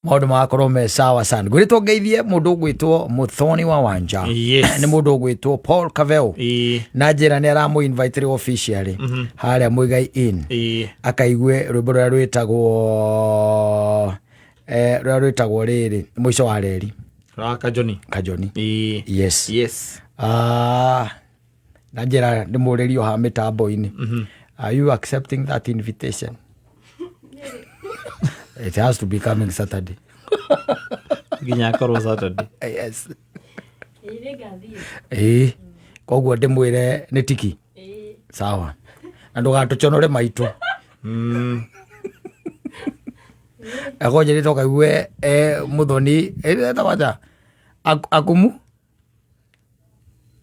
Maũndũ magakorwo me sawa sana. Ngwĩrĩtwo ngeithie mũndũ ũgwĩtwo Muthoni wa Wanja. Nĩ mũndũ ũgwĩtwo Paul Kaveu. Na njĩra nĩ aramũ invite rĩu officially harĩa Muigai Inn akaigue rwĩmbo rũrĩa rwĩtagwo rũrĩa rwĩtagwo rĩrĩ, Mũico wa Reri. Ra Kajoni. Kajoni. Yes. Ah, na njĩra ndĩmũrĩrio ha mĩtambo-inĩ, are you accepting that invitation? It has to be coming Saturday. Nginya akorwo Saturday. Yes. Ĩĩ, koguo ndĩmwĩre nĩ tiki sawa na ndũgatũconore maitũ. Akonjĩrĩte ũkaigue Mũthoni etagwo atĩa? Akumu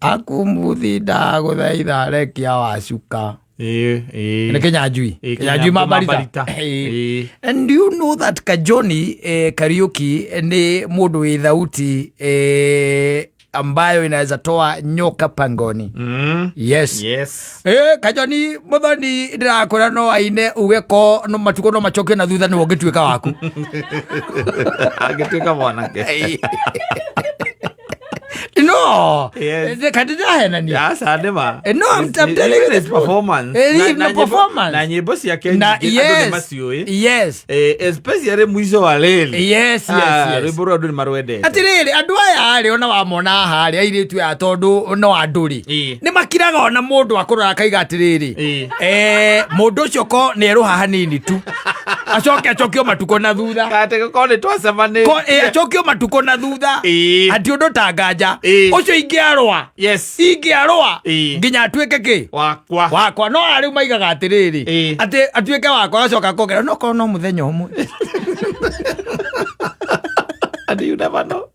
akumuthi, ndagũthaitha rekia wacuka. Ĩĩ, ĩĩ. Nĩ Kinyanjui. Ĩĩ, Kinyanjui Kinyanjui Mambarita. Mambarita. Ĩĩ. Ĩĩ. And you know that Kajoni Kariuki ni mũndũ wĩ thauti ambayo inaweza toa nyoka pangoni. Yes. Kajoni Muthoni, ndĩrakwĩra no aine uge ko no matukũ no macokio na thutha nĩwe ũngĩtuĩka waku. Angĩtuĩka mwanake. No. Kandi ndĩrahenania. Aca, nĩ ma. No, I'm telling you Even the his truth. performance. Even the performance. Na nyĩmbo ciake nyingĩ andũ nĩ maciũĩ. Especially Mũico wa Reri. Rwĩmbo rũu andũ nĩ marwendete. Atĩrĩrĩ, andũ aya rĩ, ona wamona haha rĩ, airĩtu aya, tondũ no andũ rĩ, nĩ makiraga ona mũndũ akũrora akaiga atĩrĩrĩ, mũndũ ũcio ko nĩ erũha hanini tu, acoke acokio matukũ na thutha. Atĩ gũkorwo nĩ twacemanĩtie. Ko acokio matukũ na thutha. Ati ũndũ ta nganja ũcio ingĩarũa ingĩarũa nginya atuĩke kĩ wakwa. Wakwa. No arĩu maigaga atĩrĩrĩ, atĩ atuĩke wakwa, acoka akongera no korwo no mũthenya ũmwe. And you never know.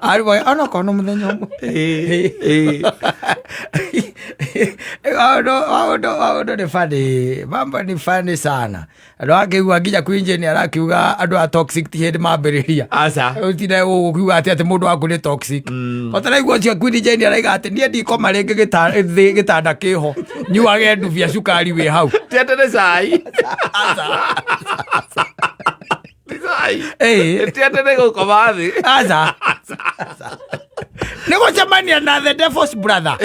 Arĩ onokorwo no mũthenya ũmwe. Ĩĩ, ĩĩ. Maũndũ nĩ funny, mambo ni funny sana. Andũ akĩigua nginya Queen Jane arakiuga andũ a toxic ti hĩndĩ mambĩrĩria. Aca. Ũtinde ũkiuga atĩ mũndũ waku nĩ toxic. Ũtaraigua ũcio Queen Jane araiga atĩ niĩ ndikoma rĩngĩ thĩ gĩtanda kĩho nyuage ndubia cukari wĩ hau. Ti atĩ nĩ cai. Ti cai. Ti atĩ nĩ gũkoma thĩ. Aca, nĩ gũcemania na the devil's brother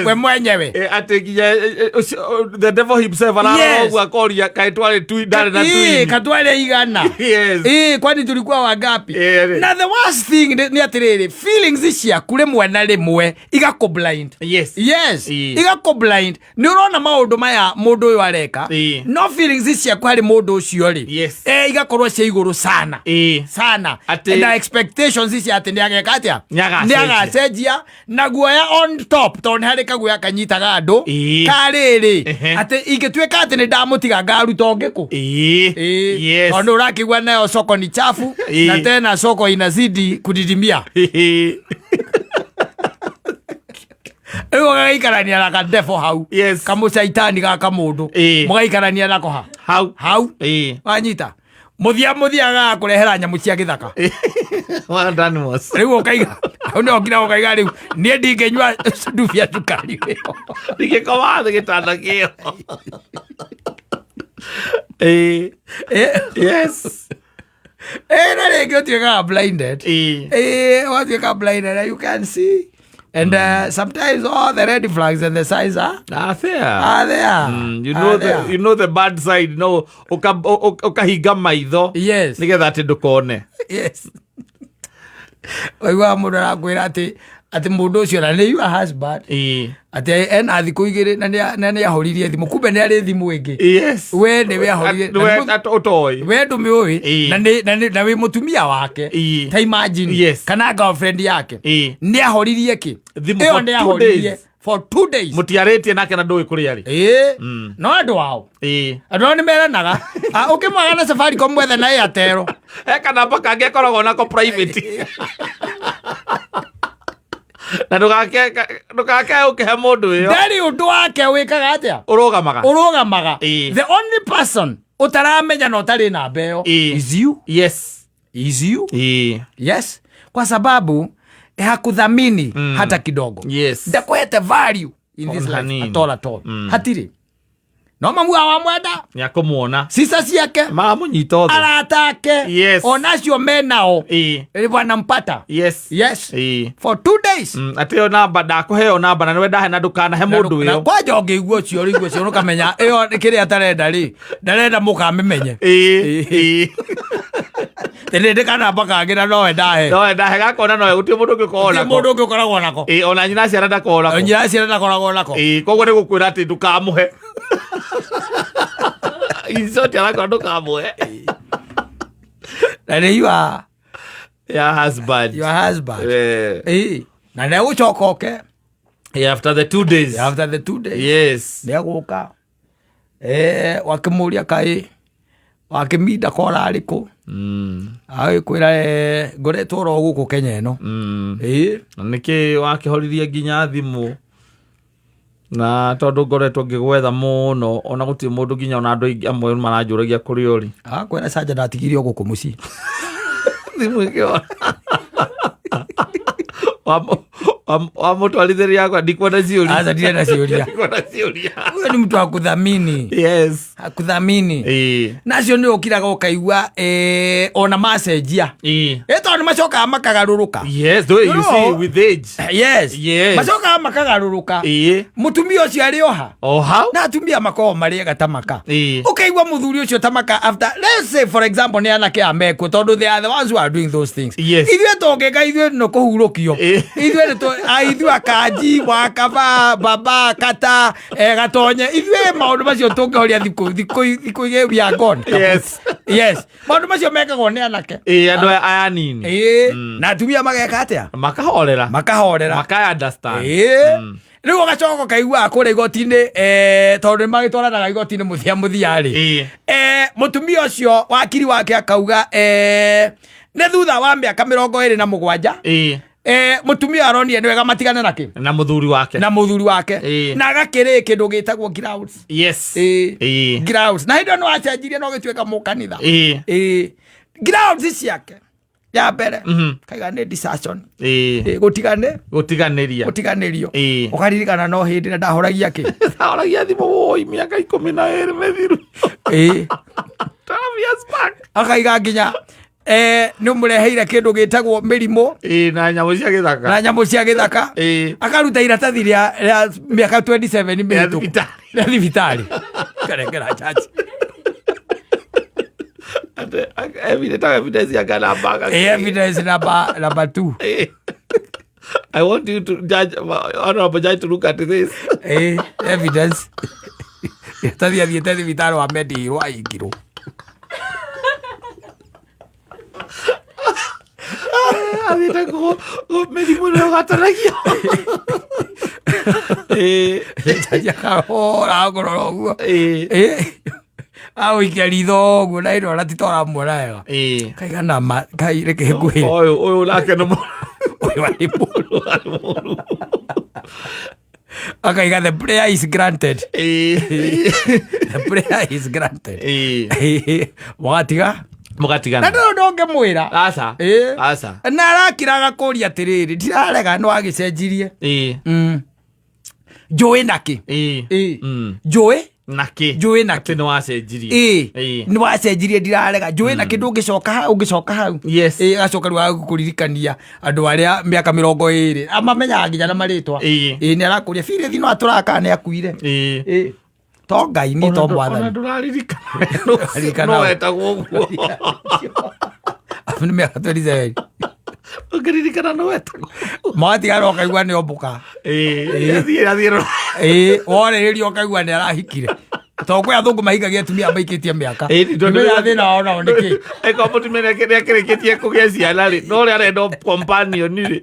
we mwenyewe. Atĩ nginya the devil himself ararora ũguo akoria kaĩ twarĩ tui ndarĩ na Ĩĩ, twin. katware igana. Ĩĩ, kwani tulikuwa wangapi? Na the worst thing nĩ atĩrĩrĩ, feelings ciaku rĩmwe na rĩmwe igakũ blind. Yes. Igakũ blind. Nĩ ũrona maũndũ maya mũndũ ũyũ areka, no feelings ciaku harĩ mũndũ ũcio rĩ, igakorwo cia igũrũ sana sana. Na expectations cia atĩ nĩ ageka atĩa? Nĩ agacenjia. Nĩ agacenjia na guoya on top, tondũ nĩ harĩ kaguoya kanyitaga andũ karĩrĩ atĩ ingĩtuĩka atĩ nĩ ndamũtiga ngaruta ũngĩ kũ. Tondũ ũrakĩigua nayo soko ni chafu na tena soko inazidi kudidimia. Rĩu ũgagĩikarania na kadefo hau, kamũcaitani gaka mũndũ, mũgaikarania nako ha hau. Hau. Wanyita mũthia mũthia agakũrehera nyamũ cia gĩthaka. Wild animals. Rĩu ũkaiga hau nĩho nginya ũkaiga rĩu niĩ ndingĩnyua ndubia cukari ĩyo. Ndingĩkoma thĩ gĩtanda kĩo. Ĩĩ. Na rĩngĩ ũtuĩkaga blinded. Watuĩka blinded and you can see and sometimes all the red flags and the signs are Ah, there. are there. You Are know the, there. you know the bad side, no ũkahinga maitho nĩgetha atĩ ndũkone. Yes, waiguaga mũndũ arakwĩra atĩ mũndũ ũcio na nĩ your husband, atĩ ena thikũ 2 na nĩ ahũririe thimũ, kumbe nĩ arĩ thimũ ĩngĩ. We nĩwe ahũririe na Nĩwe ũtoĩ. We ndũmĩũĩ. Na wĩ mũtumia wake. Ta imagine. Kana girlfriend yake. Nĩ ahoririe kĩ Thimũ ĩyo for nĩ two ahoririe days. for 2 days. Mũtiarĩtie nake na ndũĩ kũrĩa arĩ. Ĩĩ, no andũ ao andũ ao nĩ meranaga. Ah, ũkĩmwaga na Safaricom mwethe na Airtel. He kanamba kangĩ akoragwo nako private na ndũgake ũkĩhe mũndũ ĩyo. Ndarĩ ũndũ wake wĩkaga atĩa? Ũrũgamaga. Ũrũgamaga. The only person ũtaramenya na ũtarĩ namba ĩyo is you. Is you. Yes, kwa sababu hakuthamini hata kidogo. Ndakuhete value in this Ona life hanini. at all, at all. Hatirĩ. No mamu wa wamwenda. Nĩ akũmuona. Cica ciake. Maramũnyita othe. Arata ake. Yes. Onacio menao. Ĩĩ. Wanampata. Yes. Yes. Ĩĩ. For 2 days. Atĩ ĩyo namba ndakũheo namba na nĩwe ndahe na ndũkanahe mũndũ Na ĩyo. kwanja ũngĩigua ũcio rĩu ũcio ũkamenya ĩyo kĩrĩa atarenda rĩ, ndarenda mũkamĩmenye. Ĩĩ. Ĩĩ. Ndĩ kanamba kangĩ na nowe ndahe. Nowe ndahe gakona nowe gũtirĩ mũndũ ũngĩ ũkoragwo Gũtirĩ nako. mũndũ ũngĩ ũkoragwo nako. Ĩĩ, ona nyina ciana ndakoragwo nako. Nyina ciana ndakoragwo nako. Ĩĩ, koguo nĩ gũkwĩra atĩ ndũkamũhe. In short, arakora ndũkamũhe. Na nĩ you are Your husband. your husband. Eh. Ĩĩ. Na nĩ egũcoka oke. Yeah, after the 2 days. After the 2 days. Yes. Nĩ egũka. Wakĩmũria kaĩ wakĩminda kora arĩkũ. Agĩkwĩra ngoretwo oro gũkũ Kenya ĩno. Ĩĩ. Na nĩkĩ wakĩhoririe nginya thimũ na tondũ ngoretwo ngĩgwetha mũno ona gũtirĩ mũndũ nginya ona andũ aingĩ amwe maranjũragia kũrĩa ũrĩ. Akwĩra canja ndatigirio gũkũ mũciĩ. Thimũ ĩkĩora. Wamũtwarithĩria yakwa ndikwenda ciũria. Aca ndirenda ciũria. Ndikwenda ciũria. Huyo ni mtu akuthamini. Yes. Akuthamini. Ĩĩ. Nacio nĩ ũkiraga ũkaigua ona macenjia. Ĩĩ. Tondũ nĩ macokaga makagarũrũka. Yes, though you You see know- with age. Yes. Yes. Macokaga makagarũrũka. Ĩĩ. Mũtumia ũcio arĩ oha. O hau? Na atumia makoragwo marĩ ega ta maka. Ĩĩ. Ũkaigua mũthuri ũcio ta maka after, let's say for example, nĩ anake a mekuo tondũ they are the ones who are doing those things. Yes. Ithuĩ tũngĩka ithuĩ no kũhurũkio. Ĩĩ. Ithuĩ nĩ ithuĩ akanji wakaba baba kata gatonye ithuĩ maũndũ macio tũngĩhoria thikũ thikũ thikũ igĩ we are gone. Yes. Yes. Maũndũ macio mekagwo nĩ anake. Ĩĩ, andũ aya anini. Ĩĩ. Na atumia mageka atĩa? Makahorera. Makahorera. Maka understand. Ĩĩ. Rĩu ũgacoka ũkaigua kũrĩa igoti-inĩ tondũ nĩ magĩtwaranaga igoti-inĩ mũthia mũthia rĩ. Ĩĩ. Mũtumia ũcio wakiri wake akauga nĩ thutha wa mĩaka 27. Ĩĩ. Mũtumia aronire nĩ wega matigane na kĩ? Na mũthuri wake. Na mũthuri wake. Ĩĩ. Na agakĩrĩ kĩndũ gĩtagwo grounds. Yes. Ĩĩ. Ĩĩ. Grounds. Na hĩndĩ ĩyo nĩ wacenjirie na ũgĩtuĩka mũkanitha. Ĩĩ. Ĩĩ. Grounds ciake ya mbere kaiga nĩ desertion. Ĩĩ. Ĩĩ, gũtigane Gũtiganĩria. gũtiganĩrio. Ĩĩ. Ũkaririkana no hĩndĩ na ndahoragia kĩ? Ndahoragia thimũ woi mĩaka 12 mĩthiru. Ĩĩ. 12 years back. Akaiga nginya nĩ ũmũreheire kĩndũ gĩtagwo mĩrimũ. Ĩĩ, na nyamũ cia gĩthaka. Na nyamũ cia gĩthaka. Ĩĩ. Akaruta iratathi rĩa mĩaka 27 Rĩa mĩhĩtũku. thibitarĩ. Rĩa thibitarĩ. Karekera chachi. Evidence ya kana baka. Evidence number 2. I want you to judge, honorable judge, to look at this. Evidence. Iratathi athiĩte thibitarĩ wa Mediheal ahingirwo. Athiĩte mĩrimũ ĩno ĩgwatanagio. Ĩĩ. Jaji akahũra akũrora ũguo. Ĩĩ. Ĩĩ. Agũikia ritho ũguo na ĩno ona ti ta ũramuona wega. Ĩĩ. Kaigana ma kai reke ngwĩre. Ũyũ nake nĩ mũru. Ũyũ arĩ mũru. Arĩ mũru. Akaiga the prayer is granted. Ĩĩ. The prayer is granted. Ĩĩ. Mũgatiga. Na Mũgatigana. ndũrĩ ũndũ ũngĩmwĩra. Aca. Ĩĩ. Aca. Na arakira agakũria atĩrĩrĩ, ndirarega nĩ wagĩcenjirie. Ĩĩ. Njũĩ nakĩ? Ĩĩ. Ĩĩ. Njũĩ? Nakĩ? Njũĩ nakĩ? Atĩ nĩ wacenjirie. Ĩĩ. Ĩĩ. Nĩ wacenjirie ndirarega. Njũĩ nakĩ ndũngĩcoka hau, ũngĩcoka hau. Yes. Ĩĩ, agacoka rĩu agakũririkania andũ arĩa mĩaka 20. Amamenyaga nginya na marĩtwa. Ĩĩ. Ĩĩ, nĩ arakũria Philip no atũraga kana nĩ akuire. Ĩĩ. Ĩĩ. To Ngai ni to Ona mwathani. ndũraririkana. Ndũraririkana. No wetagwo ũguo. Nĩ mĩaka 27. Ũngĩririkana no wetagwo. Mwatigana ũkaigua nĩ ombũka. Ĩĩ. Athiĩ athiĩ rora. Ĩĩ, worĩrĩria ũkaigua nĩ arahikire. Tondũ kwĩ athũngũ mahingagia atumia maikĩtie mĩaka. Ĩĩ, tondũ- Nĩmenya thĩna wao nao nĩ kĩ? Eko mũtumia nĩakĩrĩkĩtie kũgĩa ciana rĩ, no ũrĩa arenda companion rĩ.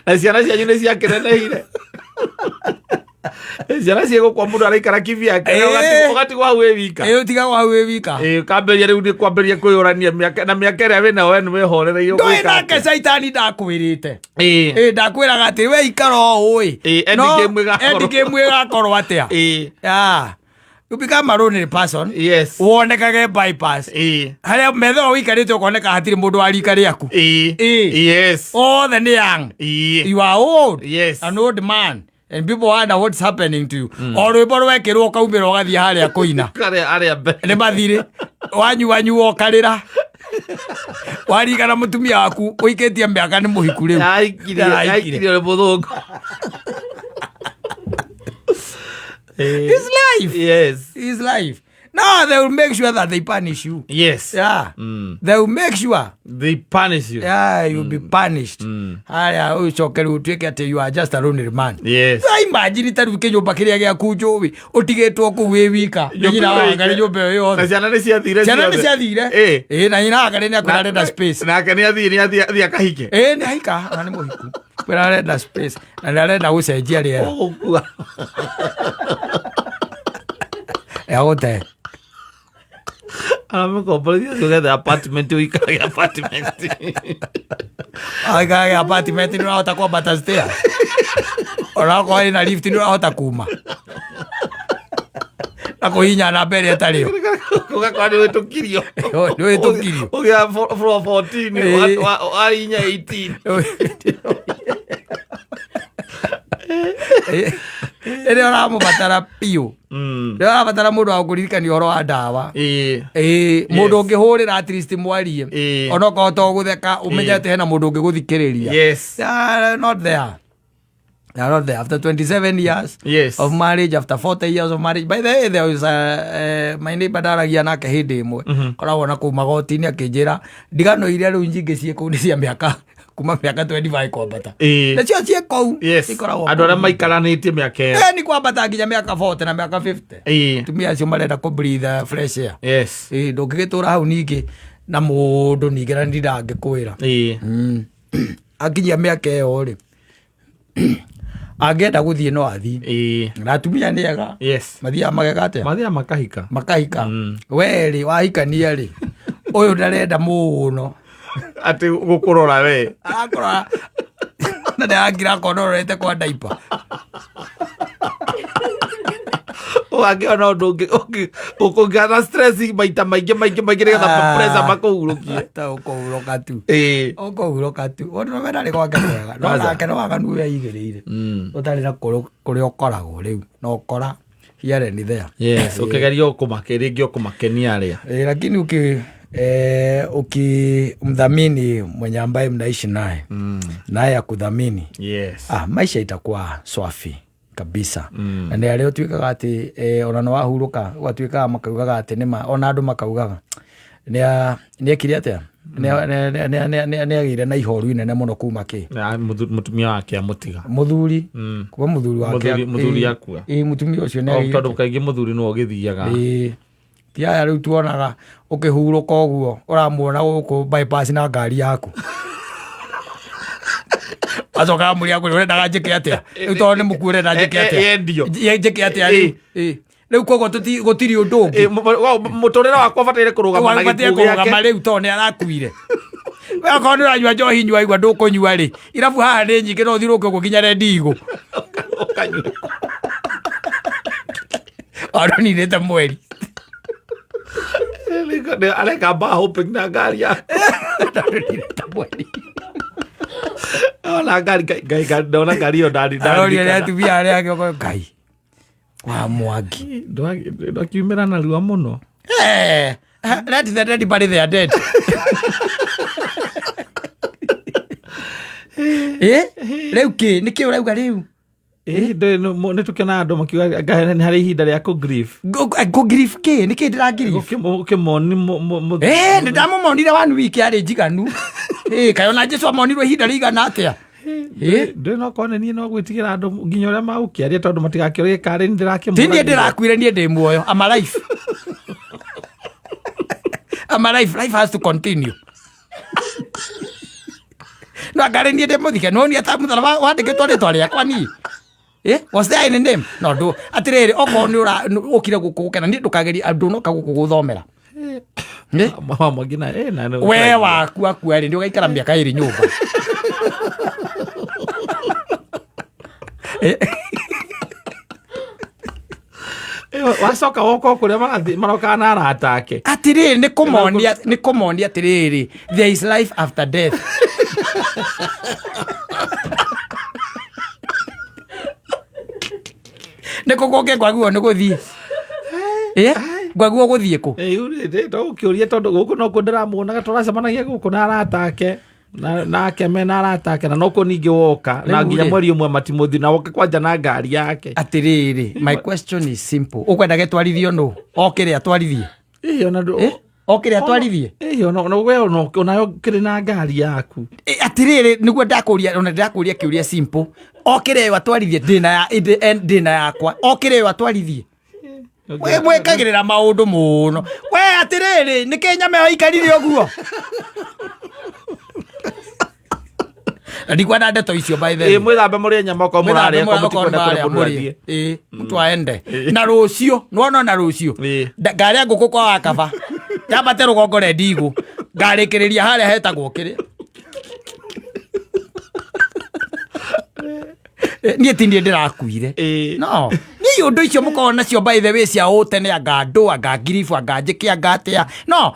Na ciana cianyu nĩ ciakĩnenehire. Ciana ciĩgũkua mũndũ araikara kivyake Ĩĩ. ũgatigwo hau wĩ wika. Ĩĩ, ũtigagwo hau wĩ wika. Ĩĩ, ũkambĩrĩria rĩu nĩ kwambĩrĩria kwĩyũrania mĩaka na mĩaka ĩrĩa wĩnayo we nĩ wĩhorereire Ndũĩ ũgwĩka nake atĩa. caitani ndakwĩrĩte. Ĩĩ. Ĩĩ, ndakwĩraga atĩ we ikara o ũĩ. Ĩĩ, end No, game ĩgakorwo. end game ĩgakorwo atĩa? Ĩĩ. Ah, you become a lonely person. Yes. Wonekage bypass. Ĩĩ. Harĩa metha ĩyo ũikarĩte ũkoneka hatirĩ mũndũ wa rika rĩaku. Ĩĩ. Ĩĩ. Yes. Othe nĩ young. Ĩĩ. You are old. Yes. An old man. And people wonder what's happening to you. O rwĩmbo rwekĩrwo ũkaumĩra ũgathiĩ harĩa kũina. Karĩa arĩa mbere. Nĩ mathirĩ. Wanyua ũkarĩra. Warigana mũtumia waku ũikĩtie mĩaka nĩ mũhiku rĩu. Aikirie Araikire. aikirie ũrĩ mũthũngũ. It's life. Yes. It's life. No, they will make sure that they punish you. Yes. Yeah. They will make sure. They punish you. Yeah, you'll be punished. Haya, ũcoke rĩu ũtuĩke atĩ you are just a lonely man. Yes. Ta imagine ta rĩu kĩnyũmba kĩrĩa gĩaku njũĩ ũtigĩtwo kũu wĩ wika nĩ nyina wa Ngarĩ nyũmba ĩyo Na yothe. ciana nĩ ciathire. Ciana nĩ ciothe. ciathire. Ĩ. Ĩ, na nyina wa Ngarĩ nĩ akwĩra arenda space. Nake nĩ athiĩ nĩ athiĩ athiĩ akahike. Ĩ, nĩ ahika na nĩ mũhiku. Kwĩra arenda space na nĩ arenda gũcenjia rĩera. Ũgũkua. Agũte. Aramĩkomborithia ũcio ũgethe apartment ũikarage apartment. Aikarage apartment nĩ ũrahota kwambata stair. Onakorwo ĩna lift nĩ ũrahota kuma. Na kũhihinya namba ĩrĩa ĩtarĩ yo. Ũgakora nĩ wĩtũkirio. Nĩ wĩtũkirio. Ũgĩa floor 14 Ĩ. warinya 18. Rĩrĩa ũramũbatara biũ. Rĩrĩa ũrabatara mũndũ wa gũkũririkania ũhoro wa ndawa. Ĩ. Ĩĩ, mũndũ ũngĩhũrĩra at least mwarie. Ĩ. Onokorwo to gũtheka ũmenye atĩ hena mũndũ ũngĩgũthikĩrĩria. Yes. They are not there. They are not there. After 27 years Yes. of marriage, after 40 years of marriage. By the way, there was a, my neighbor ndaragia nake hĩndĩ ĩmwe. Koragwo na kũu magoti-inĩ akĩnjĩra ndigano iria rĩu nyingĩ ciĩ kũu nĩ cia mĩaka kuma mĩaka 25 kwambata. Ĩ. Nacio ciĩ kũu. Yes. Ikoragwo Andũ arĩa maikaranĩtie mĩaka ĩyo. Eh, nĩ kwambata nginya mĩaka 40 na mĩaka 50. Ĩ. Atumia acio marenda kũ breathe fresh air. Yes. Ĩ, ndũngĩgĩtũra hau ningĩ na mũndũ ningĩ na ndindangĩkwĩra. Ĩ. Akinyia mĩaka ĩyo rĩ angĩenda gũthiĩ no athiĩ. Ĩ. Na atumia nĩ ega. Yes. Mathiaga mageka atĩa? Mathiaga makahika. Makahika. We rĩ wahikania rĩ ũyũ ndarenda mũno. Atĩ gũkũrora we. Arakora na ndĩrangira akona ũrorete kwa ndaipa. Ũgakĩona ũndũ ũngĩ ũkũgĩa na stress maita maingĩ maingĩ maingĩ nĩgetha pressure makũhurũkie. Ta ũkũhurũka tu. Ĩ. Ũkũhurũka tu. Ũndũ we ndarĩ gwake kwega. No Aca. nake no waganu ũrĩa aigĩrĩire. Ũtarĩ na kũrĩa ũkoragwo rĩu. Na ũkora here and there. Yes, ũkĩgeria ũkũmake rĩngĩ ũkũmakenia arĩa. Lakini ukimdhamini mwenye ambaye mnaishi naye naye akudhamini. Yes. Maisha itakuwa swafi kabisa. Na nĩ arĩa ũtuĩkaga atĩ ona nĩ wahurũka ũgatuĩkaga makaugaga atĩ nĩma ona andũ makaugaga nĩekire atĩa? Nĩagĩire na ihoru inene mũno kuma kĩ? Na mũtumia wake amũtiga. Mũthuri. Kuma mũthuri wake. Mũthuri akua. Ĩ, mũtumia ũcio nĩagĩire. Tondũ kaingĩ mũthuri nĩwe ũgĩthiaga. Ĩ. Ti aya rĩu tuonaga ũkĩhurũka ũguo ũramuona gũkũ bypass na ngari yaku. Acoka amũria akwĩra ũrendaga njĩke atĩa? Rĩu tondũ nĩ mũkuũ ũrenda njĩke atĩa? Yendio. Njĩke atĩa rĩu? Ĩ. Rĩu koguo gũtirĩ ũndũ ũngĩ. Mũtũrĩre wakwa ũbataire kũrũgama na Ũbataire gĩkuũ gĩake. kũrũgama rĩu tondũ nĩ arakuire. We okorwo nĩ ũranyua njohi nyua igua ndũkũnyua rĩ. Irabu haha nĩ nyingĩ no ũthiũrũrũke ũguo nginya Rendigo. Ũkanyua. Aroninĩte mweri. Areka bar hopping na ngari yake. Aroninĩte mweri. Ona ngari ngai ndona ngari ĩyo ndari Aroria nĩ atumia arĩa angĩ ũkoiga, Ngai wa Mwangi. Ndakiumĩra narua mũno. Let the dead bury their dead. Rĩu kĩ? Nĩ kĩ ũrauga rĩu? Nĩ tũkĩonaga andũ makiuga ngai nĩ harĩ ihinda rĩa kũ grief. Kũ grief kĩ? Nĩ kĩ ndĩra grief? Ũkĩmoni Nĩ ndamũmonire 1 week yarĩ njiganu. Kaĩ ona Jesũ amonirwo ihinda rĩigana atĩa? Ndũĩ no korwo nĩ niĩ no gwĩtigĩra andũ nginya ũrĩa magũkĩaria tondũ matigakĩũrie karĩ nĩ ndĩrakĩmũragire. Ti niĩ ndĩrakuire, niĩ ndĩ muoyo. I'm alive. I'm alive. Life has to continue. No ngarĩ niĩ ndĩ mũthike, no niĩ ta mũtharaba wandĩkĩtwo rĩtwa rĩakwa niĩ. Was there any name? No, ndũ. Atĩrĩrĩ, okorwo nĩ ũkire gũkũ gũkena, niĩ ndũkagerie, ndũnoka gũkũ gũthomera. Mama Mwangi na, na nĩ We ũkageria. waku akua rĩ, nĩ ũgaikara mĩaka ĩrĩ nyũmba. Wacoka woka kũrĩa marokaga na arata ake. Atĩrĩrĩ, nĩ kũmonia atĩrĩrĩ, there is life after death. Nĩ kũ kũngĩ ngwagirwo nĩ gũthiĩ? Ĩ, ngwagirwo gũthiĩ kũ? Ũkĩũria tondũ gũkũ nokuo ndĩramuonaga, tũracemanagia gũkũ na arata ake nake mena arata ake, na nokuo ningĩ woka na Rĩu nginya rĩ. mweri ũmwe matimũthi na woke kwanja na ngari yake. Atĩrĩrĩ, my question is simple, ũkwenda gĩtwarithio nũ? Okĩrĩ atwarithie? Ĩĩ, ona ndũ- Ĩ, okĩrĩ atwarithie? Ĩĩ, ona we onayo kĩrĩ na ngari yaku. Ĩ, atĩrĩrĩ, nĩguo ndakũria, ona ndakũria kĩũria simple, okĩrĩ ĩyo atwarithie, ndĩna ya ndĩna yakwa, okĩrĩ ĩyo atwarithie. We mwĩkagĩrĩra maũndũ mũno we. Atĩrĩrĩ, nĩkĩ nyama ĩyo ikarire ũguo? Na ndikwenda ndeto icio, by the way. Ĩĩ, mwĩthambe mũrĩe nyama okorwo mũrarĩa, okorwo mũtikwenda kũrĩa mũndũ athiĩ. Ĩĩ, mtu aende na rũciũ, nĩwona, na rũciũ ngarĩa ngũkũ kwa wakaba, yambate rũgongo rendi igũ, ngarĩkĩrĩria harĩa hetagwo kĩrĩa. Niĩ ti niĩ ndĩrakuire. No niĩ ũndũ icio mũkoragwo nacio, by the way, cia ũtene, anga ndũ, anga ngiribu, anga njĩke, anga atĩa, no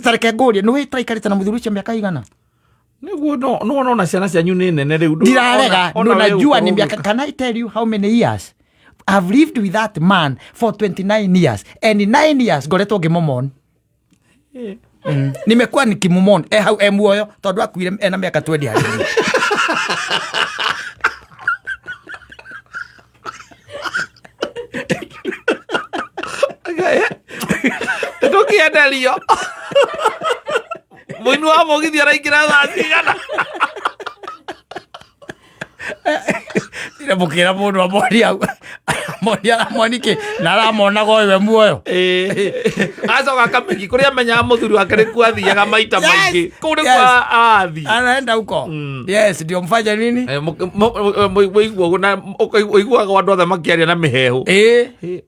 tareke ngũrie, nĩ wĩ tũraikarĩte na mũthuri ũcio mĩaka igana? Nĩguo no no ona ciana cianyu nĩ nene rĩu. Ndirarega. Ona we Unajua ni gũkorwo miaka, can I tell you how many years I've lived with that man? For 29 years, and in 9 years ngoretwo ngĩmũmon. Nimekuwa nikimumon e hau e muoyo, tondũ akuire ena mĩaka 20 harĩ niĩ. Tũkĩenderio mũini wa mũgithi araingĩra thaa cigana? Ira mũkĩra mũndũ amonia amonia aramoni kĩ na aramonaga ũyũ we muoyo. Acoka akamĩki kũrĩa amenyaga mũthuri wake nĩkuo athiaga maita maingĩ, kũu nĩkuo athiĩ. Anaenda huko. Yes, ndio mfanye nini? Ũiguaga andũ othe makĩaria na mĩhehu.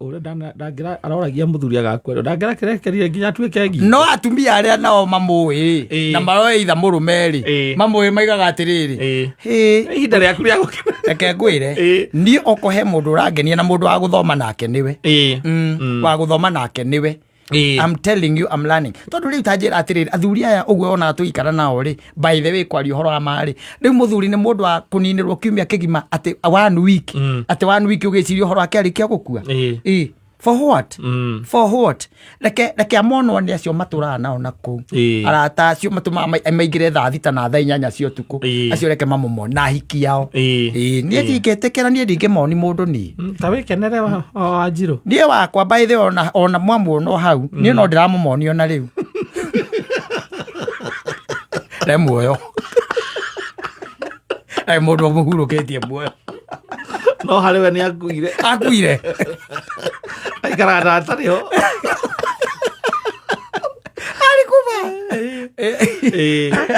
Ũrĩa ndangĩra aroragia mũthuri agakwenda ndangĩra kĩrekerire nginya atuĩke ngi. No atumia arĩa nao mamũĩ na maroe itha mũrũme rĩ, mamũĩ, maigaga atĩrĩrĩ, "Hĩ, ihinda rĩaku rĩa gũkena." Reke ngwĩre, niĩ oko he mũndũ ũrangenia na mũndũ wa gũthoma nake nĩwe. Wa gũthoma nake nĩwe. I'm telling you, I'm learning. Tondũ rĩu ta njĩra atĩrĩrĩ, athuri aya ũguo onaga tũgĩikara nao rĩ, by the way, kwaria ũhoro wa ma rĩ, rĩu mũthuri nĩ mũndũ wa kũninĩrwo kiumia kĩgima, atĩ one week, atĩ one week ũgĩciria ũhoro wake arĩkia gũkua. Ĩĩ. For what? For what? Reke amonwo nĩ acio matũraga nao na kũu. Arata acio matũmaga maingĩre thaa 6 na thaa 8 cia ũtukũ. Acio reke mamũmone na ahiki ao. Ĩĩ, niĩ ndingĩtĩkĩra, niĩ ndingĩmoni mũndũ niĩ. Ta wĩkenere wa Wanjirũ. Niĩ wakwa, by the way, ona mwamuona hau, niĩ no ndĩramũmoni ona rĩu re muoyo, e mũndũ ũmũhurũkĩtie muoyo. No harĩ we nĩ akuire. Akuire. Aikaraga na atarĩ ho. Arĩ kuma,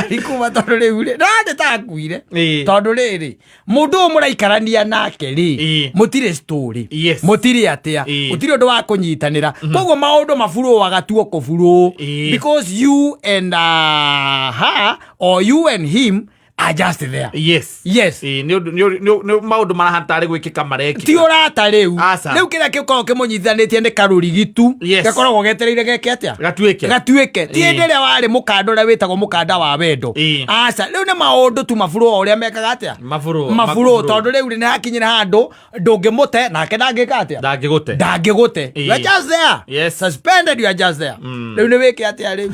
arĩ kuma, tondũ rĩu rĩ no nĩ ta akuire. Tondũ rĩrĩ, mũndũ ũyũ mũraikarania nake rĩ, mũtirĩ story, mũtirĩ atĩa, gũtirĩ ũndũ wa kũnyitanĩra, koguo maũndũ maburũaga tuo kũburũ, because you and her or you and him are just there. Yes. Ĩĩ, nĩ ũndũ nĩ maũndũ marahana tarĩ gwĩkĩka marekĩka. Ti ũrata rĩu. Aca. Rĩu kĩrĩa gĩkoragwo kĩmũnyitithanĩtie nĩ karũrigi tu, gakoragwo getereire geke atĩa? Gatuĩke. Gatuĩke. Ti hĩndĩ ĩrĩa warĩ mũkanda ũrĩa wĩtagwo mũkanda wa wendo. Aca, rĩu nĩ maũndũ tu maburũ, o ũrĩa mekaga atĩa? Maburũ. Maburũ, tondũ rĩu nĩ hakinyire handũ ndũngĩmũte nake ndangĩka atĩa? Ndangĩgũte. Ndangĩgũte. You are just there. Suspended, you are just there. Rĩu nĩ wĩke atĩa rĩu?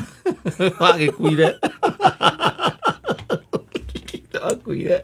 Wagĩkuire, wakuire.